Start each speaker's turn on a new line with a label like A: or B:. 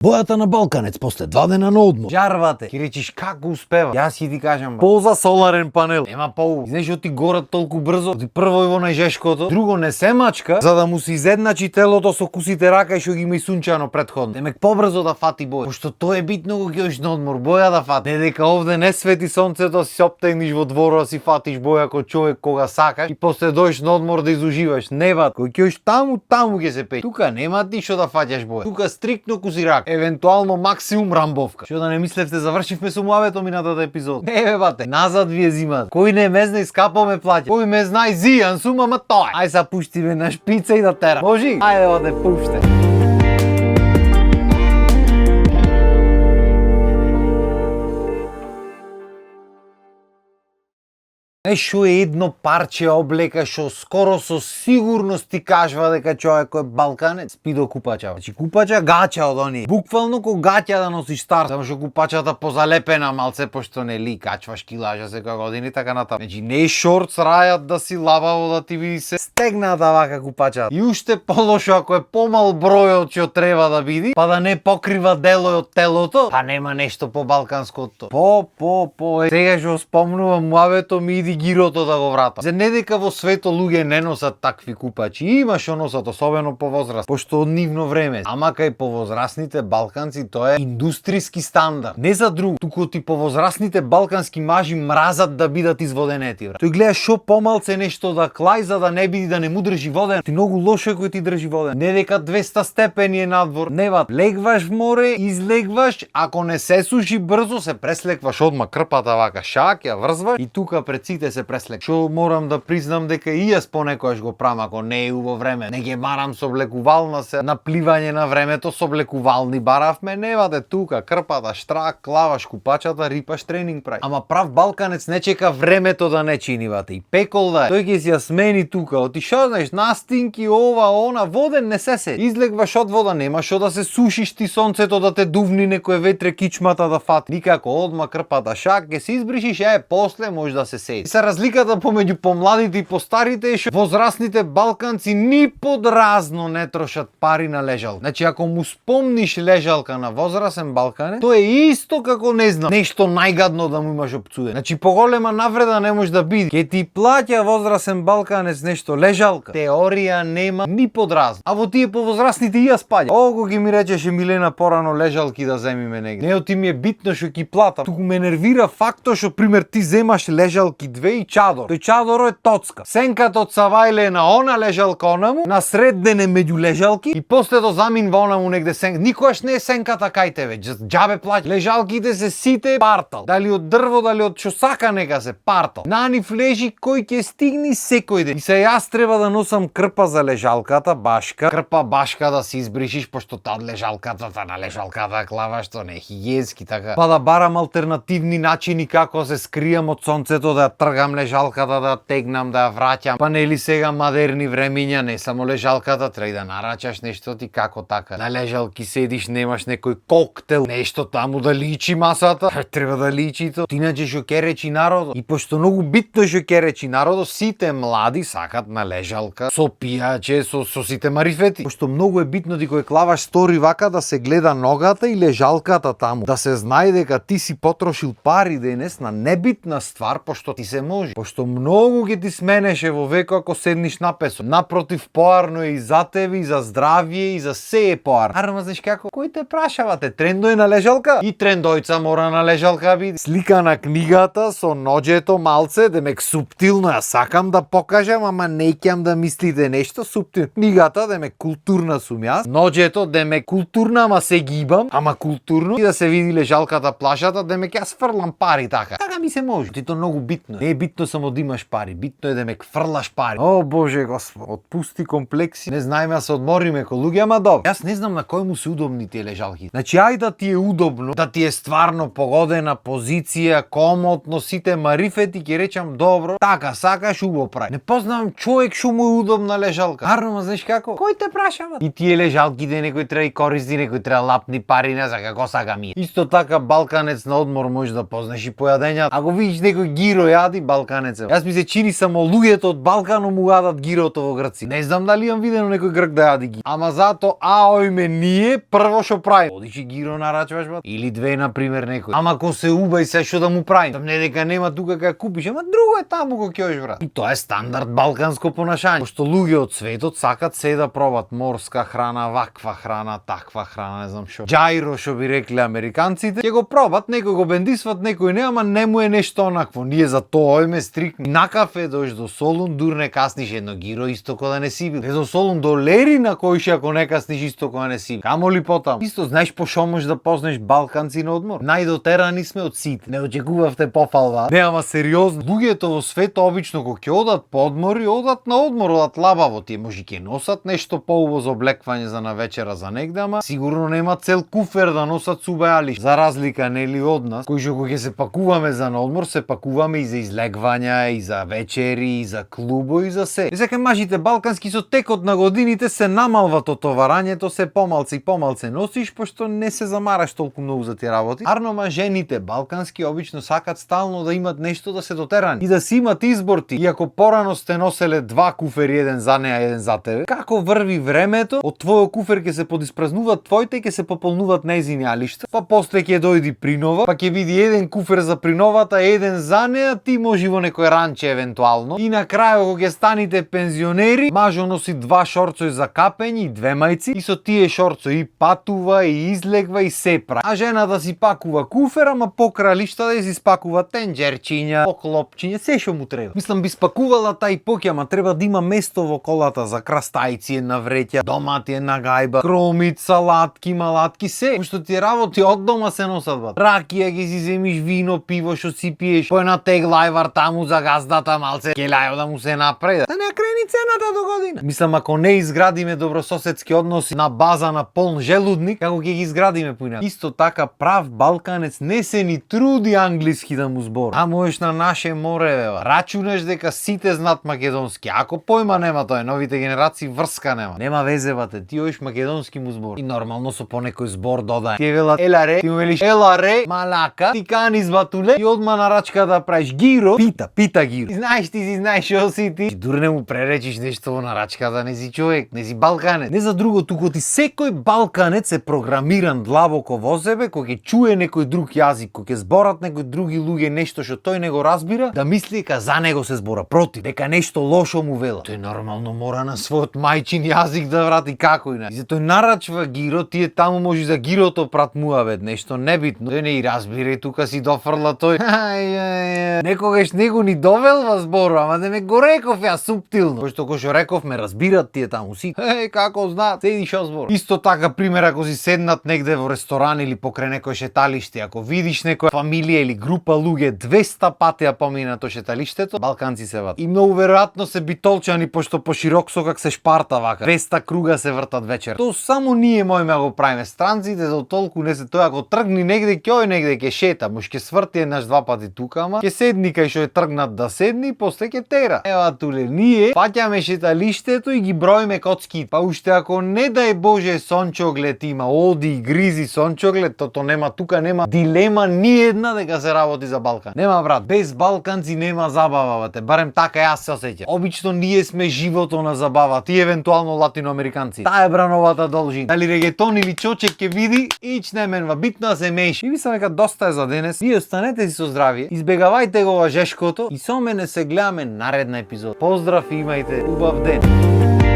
A: Бојата на Балканец после 2 дена на одмор.
B: Жарвате, ќе речиш како успева. Јас ќе ти кажам, полза соларен панел. Нема пау. Знаеш што ти горат толку брзо? Ти прво во најжешкото, друго не се мачка, за да му се изедначи телото со кусите рака и што ги има и сунчано претходно. Демек побрзо да фати боја. Пошто тоа е битно кога ќе одиш на одмор, боја да фати. Дека овде не свети сонцето, си оптегниш во дворот, си фатиш боја кој човек кога сакаш и после дојдеш на одмор да изуживаш. Нева, кој ќе одиш таму ќе се пети. Тука нема ти што да фаќаш боја. Тука стриктно куси рака. Евентуално максимум рамбовка. Што да не мислевте, завршивме со муавето минатата епизода. Не бе бате, назад вие зимат. Кој не ме знае скапо ме плаќа. Кој ме знае зијан сум, ама тоа. Ај са пушти ме на шпица и да тера. Можи? Ајде бате, пуште. Што е едно парче облека што скоро со сигурност ти кажува дека човекот е балканец? Спидо купача. Значи купача гача од оние. Буквално ко гаќа да носиш стар. Само што купачата позалепена малце пошто нели качваш килажа секоја година и така натаму. Значи не шортс рајат да си лабаво да ти биде се стегната вака купача. И уште полошо ако е помал бројот што треба да биде, па да не покрива делој од телото, па нема нешто по балканското. Сега што спомнувам муавето ми иди гирото да го вратам. За не дека во свето луѓе не носат такви купачи, има што носат, особено по возраст, пошто од нивно време. Ама кај повозрастните балканци тоа е индустријски стандард. Не за друго, туку ти повозрастните балкански мажи мразат да бидат изводенети. Тој гледа што помалце нешто да клај за да не биде да не му држи воден. Ти многу лошо е кој ти држи воден. Не дека 200 степени е надвор. Нева, легваш в море, излегваш, ако не се суши брзо се преслекваш одма крпата вака шак, ја врзваш и тука пред сите се преслек. Што морам да признам дека и јас понекогаш го правам ако не е убаво време. Не ги барам со облекувална се на пливање на времето со облекувални баравме, неваде тука крпата штрак, клаваш купачата, рипаш тренинг прави. Ама прав балканец не чека времето да не чинивате и пекол да е. Тој ќе си ја смени тука. Оти шо знаеш, настинки ова она, воден не се. Излегваш од вода, нема што да се сушиш ти сонцето да те дувни некој ветре кичмата да фати. Никако одма крпата шак, ќе се избришиш, после може да се седи. Разликата помеѓу помладите и постарите е што возрастните балканци ни подразно не трошат пари на лежалка. Значи ако му спомниш лежалка на возрастен балканец, тоа е исто како не знам, нешто најгадно да му имаш опцуе. Значи поголема навреда не може да биде. Ке ти плаќа возрастен балканец нешто лежалка. Теорија нема ни подразно. А во тие повозрастните и јас паѓа. Ого ги ми речеше Милена порано лежалки да земиме негде. Не ти ми е битно што ќе платам. Туку ме нервира фактот што пример ти земаш лежалки и чадор. Тој чадор е тоцка. Сенката од Савајле е на она лежалка онаму, на средден е меѓу лежалки и после до замин во онаму негде сенка. Никогаш не е сенката кај тебе, џабе плаќа. Лежалките се сите партал. Дали од дрво, дали од што сака нека се партал. На нив лежи кој ќе стигни секој ден. И се јас треба да носам крпа за лежалката, башка. Крпа башка да се избришиш пошто тад лежалката на лежалката клава што не е хигиенски така. Па да барам алтернативни начини како се скријам од сонцето да ја тргам лежалката да тегнам, да ја враќам. Па нели сега модерни времиња, не само лежалката, треба да нарачаш нешто ти како така. На лежалки седиш, немаш некој коктел, нешто таму да личи масата. Треба да личи то. Иначе што ќе речи народот. И пошто многу битно што ќе речи народот, сите млади сакат на лежалка со пијаче, со сите марифети. Пошто многу е битно ти кој клаваш стори вака да се гледа ногата и лежалката таму. Да се знае дека ти си потрошил пари денес на небитна ствар, пошто ти се може. Пошто многу ќе ти сменеше во веко ако седниш на песок. Напротив, поарно е и за тебе, и за здравие, и за се е поарно. Арма, знаеш како? Кој те прашавате? Трендој на лежалка? И трендојца мора на лежалка биде. Слика на книгата со ноџето малце, демек суптилно ја сакам да покажам, ама не ќам да мислите нешто суптилно. Книгата, демек културна сум јас. Ноџето, демек културна, ама се гибам, ама културно. И да се види лежалката плашата, демек јас фрлам пари така. Така ми се може. Ти то многу битно. Не е битно само да имаш пари, битно е да ме фрлаш пари. О, Боже Господ, отпусти комплекси. Не знаеме да се одмориме ко луѓе, ама добро. Јас не знам на кој му се удобни тие лежалки. Значи, ај да ти е удобно, да ти е стварно погодена позиција, комотно, сите марифети, ќе речам добро, така сакаш, убаво прави. Не познавам човек што му е удобна лежалка. Арно, знаеш како? Кој те прашава? И тие лежалките некој треба и користи, некој треба лапни пари, не знам како сака ми. Исто така балканец на одмор може да познаеш и појадења. Ако видиш некој гиро јади, познати балканец. Јас ми се чини само луѓето од Балкано му јадат гирото во Грци. Не знам дали имам видено некој грк да јади ги. Ама зато аојме ние прво што правим. Одиш и гиро нарачуваш бат или две на пример некој. Ама ако се убај се што да му правим. Не дека нема тука кај купиш, ама друго е таму кога ќе одиш брат. И тоа е стандард балканско понашање. Пошто луѓе од светот сакат се да пробат морска храна, ваква храна, таква храна, не знам што. Џајро што би рекле американците, ќе го пробат, некој го бендисват, некој не, ама не му е нешто онакво. Ние за тоа ојме стрикни. На кафе дојш до Солун, дур не касниш едно гиро исто кога да не си бил. До Солун до Лерина којше ако не касниш исто кога не си бил. Камо ли потам? Исто знаеш по шо можеш да познаеш балканци на одмор. Најдотерани сме од сите. Не очекувавте пофалва. Не, ама сериозно. Луѓето во светот обично кога ќе одат по одмори, одат на одмор, одат лабаво. Тие може ќе носат нешто поубаво за облеквање за на вечера за негде, ама сигурно нема цел куфер да носат субајалиш. За разлика нели од нас, кои што кога ќе се пакуваме за на одмор, се пакуваме и за излегвања, и за вечери, и за клубови, и за се. И сега кажите балкански со текот на годините се намалва товарањето, се помалце и помалце носиш, пошто не се замараш толку многу за тие работи. Арно жените балкански обично сакат стално да имат нешто да се дотерани и да си имат избор ти. Иако порано сте носеле два куфери, еден за неа, еден за тебе, како врви времето, од твојот куфер ќе се подиспразнуваат твоите и ќе се пополнуваат нејзини алишта, па после ќе дојди принова, па ќе види еден куфер за приновата, еден за неа, ти може во некој ранче евентуално. И на крај кога ќе станете пензионери, мажо носи два шорцои за капење и две мајци и со тие шорцои и патува и излегва и се прави. А жената си пакува куфер, ама покрај алишта да си спакува тенџерчиња, оклопчиња, се што му треба. Мислам би спакувала тај поќе, ама треба да има место во колата за крастајци, една вреќа, домати, една гајба, кромит, салатки, малатки, се. Пошто тие работи од дома се носат бат. Ракија ги си земиш, вино, пиво што си пиеш, по една тегла ајвар таму за газдата малце, келајо да му се напреда. Да не крени цената до година. Мислам ако не изградиме добрососедски односи на база на полн желудник, како ќе ги изградиме поинак. Исто така прав балканец не се ни труди англиски да му збори. А можеш на наше море бева. Рачунаш дека сите знаат македонски. Ако појма нема тоа, новите генерации врска нема. Нема везе бате, ти оиш македонски му збори. И нормално со по некој збор додај. Ти велат еларе, ти му велиш еларе, малака, ти канис батуле и одма на рачка да правиш гиро, пита гиро. Ти знаеш што си ти. Дур не му преречиш нешто во нарачка да не си човек, не си балканец. Не за друго, туку ти секој балканец е програмиран длабоко во себе, кога ќе чуе некој друг јазик, кога ќе зборат некои други луѓе нешто што тој не го разбира, да мисли дека за него се збора против, дека нешто лошо му вела. Тој нормално мора на својот мајчин јазик да врати како и не. И за тој нарачва гиро, тие таму може за гирото прат муавет, нешто небитно. Тој не и разбира и тука си дофрла тој. Некогаш него ни довелва збор, ама да ме го реков ја суптилно. Пошто кој што реков ме разбират тие таму си. Како знаат, седи шо збор. Исто така пример ако си седнат негде во ресторан или покрај некој шеталиште, ако видиш некоја фамилија или група луѓе 200 пати ја помина тоа шеталиштето, балканци се ват. И многу веројатно се битолчани пошто по широк сокак се шпарта вака. 200 круга се вртат вечер. Тоа само ние можеме да го правиме. Странците за толку не се тоа, ако тргни негде ќе негде ќе шета, може ќе сврти еднаш два пати тука, ама ќе седни кај што е тргнат да седни, после ќе тера. Ева туле, ние фаќаме шеталиштето и ги броиме коцки. Па уште ако не дај Боже сончоглед има, оди и гризи сончоглед, тото нема тука, нема дилема ни една дека се работи за Балкан. Нема брат, без балканци нема забава, бате. Барем така јас се осеќам. Обично ние сме живото на забава, ти евентуално латиноамериканци. Таа е брановата должина. Дали регетон или чочек ќе види, ич не менва, битно да се меши. И мислам дека доста е за денес. Вие останете си со здравје, избегавајте го лажешкото и со мене се гледаме наредна епизод. Поздрав и имајте убав ден.